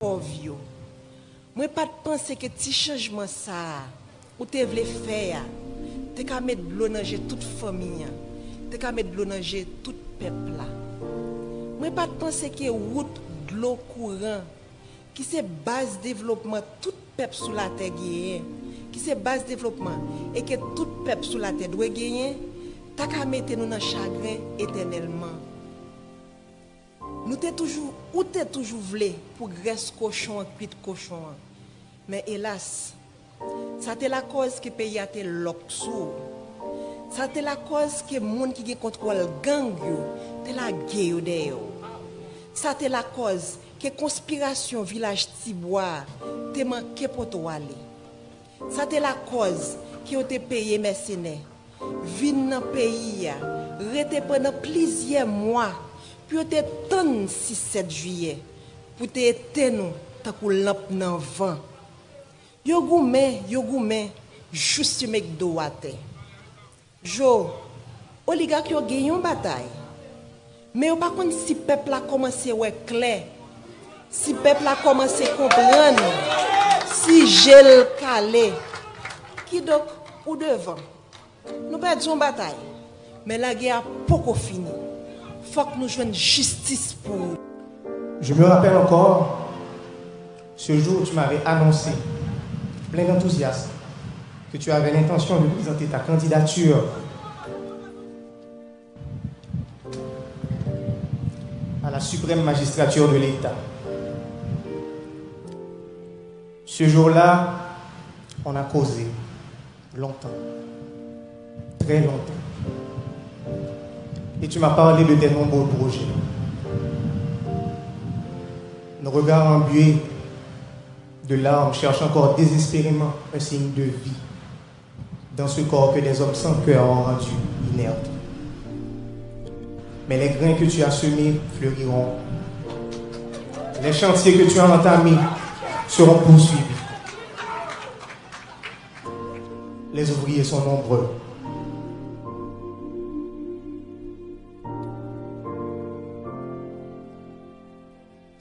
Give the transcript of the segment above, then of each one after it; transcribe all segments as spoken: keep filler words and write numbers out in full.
pòv yo. Mwen pa t panse ke ti chanjman sa a ou te vle fè a te ka met dlo nan je tout fanmi an, te ka met dlo nan je tout pèp la. Mwen pa t panse ke wout, dlo, kouran, ki se baz devlopman tout pèp sou latè genyen, ki se baz devlopman e ke tout pèp sou latè dwe genyen, ta ka mete nou nan chagren etènèlman. Nou te toujou, ou te toujou vle pou grès kochon an kwit kochon an. Men elas, sa te lakòz ke peyi a te lòk sou ou. Sa te lakòz ke moun ki gen kontwòl gang yo te lage yo dèyè w. Sa te lakòz ke konspirasyon Vilaj Tibwa a te manke pote w ale. Sa te lakòz ke yo te peye mèsenè vin nan peyi a, rete pandan plizyè mwa pou yo te tann sis sèt jiyè pou te etenn ou tankou lanp nan van. Yo goumen, yo goumen, jous yo met do w atè. Jo, oligak yo gen yon batay, men yo pa konn si pèp la kòmanse wè klè, si pèp la kòmanse konprann, si je l kale. Kidonk, ou devan. Nou pèdi yon batay, men lagè a poko fini. Fòk nou jwenn jistis pou ou. Je me rappelle encore ce jour où tu m'avais annoncé, plein d'enthousiasme, que tu avais l'intention de présenter ta candidature à la suprême magistrature de l'État. Ce jour-là, on a causé longtemps, très longtemps. Et tu m'as parlé de tes nombreux projets. Nos regards embués de larmes cherchent encore désespérément un signe de vie dans ce corps que des hommes sans cœur ont rendu inerte. Mais les grains que tu as semés fleuriront. Les chantiers que tu as entamés seront poursuivis. Les ouvriers sont nombreux.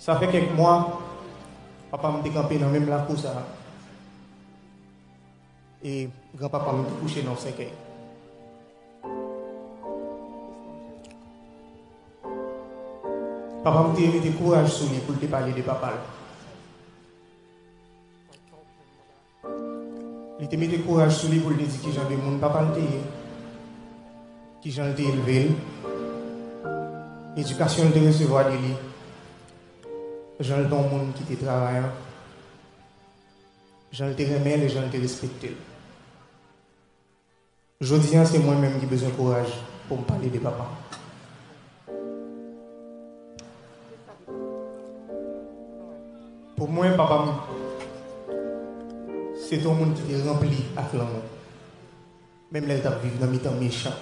Sa fè kèk mwa, papa m te kanpe nan menm lakou sa a. E granpapa m te kouche nan yon sèkèy. Papa m te mete kouraj sou li pou l te pale de papa l. Li te mete kouraj sou li pou l te di kijan de moun papa l te ye, kijan l te elve l, edikasyon l te resevwa de li, jan l te yon moun ki te travayan, jan l te renmen l e jan l te respekte l. Jodi a, se mwen menm ki bezwen kouraj pou m pale de papa m. Pou mwen, papa m, se te yon moun ki te ranpli ak lanmou, menm lè l t ap viv nan mitan mechan.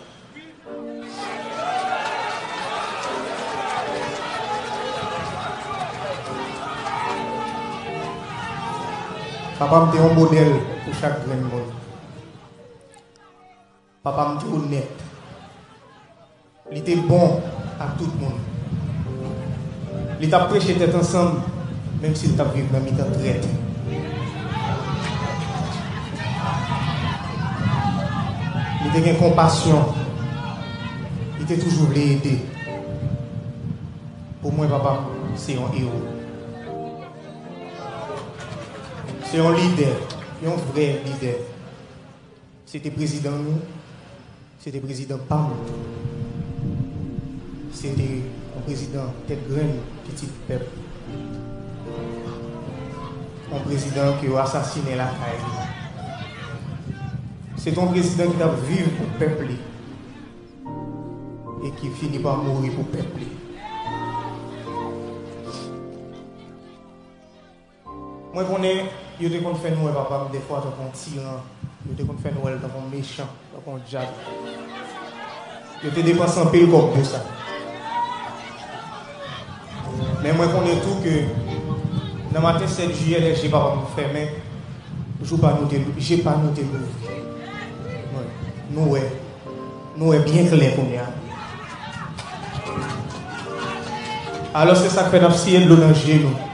Papa m te yon modèl pou chak grenn moun. Papa m te onèt. Li te bon ak tout moun. Li t ap preche tèt ansanm, menm si l t ap viv nan mitan trèt. Li te gen konpasyon. Li te toujou vle ede. Pou mwen, papa m se yon ewo. Se yon lidè, yon vrè lidè. Se te prezidan nou, se te prezidan pa m. Se te yon prezidan tèt grenn, pitit pèp. Yon prezidan ke yo asasinen lakay li. Se te yon prezidan ki t ap viv pou pèp li e ki fini pa mouri pou pèp li. Mwen konnen yo te konn fè nou wè papa m dèfwa tankou yon tiran. Yo te konn fè nou wè l tankou yon mechan, tankou yon dyab. Yo te depanse anpil kòb pou sa. Men mwen konnen tou ke nan maten sèt jiyè, lè je papa m fèmen, jou pa nou te, je pa nou te louvri. Nou wè, nou wè byen klè kounye a. Alò, se sa k fè n ap siye dlo nan je nou.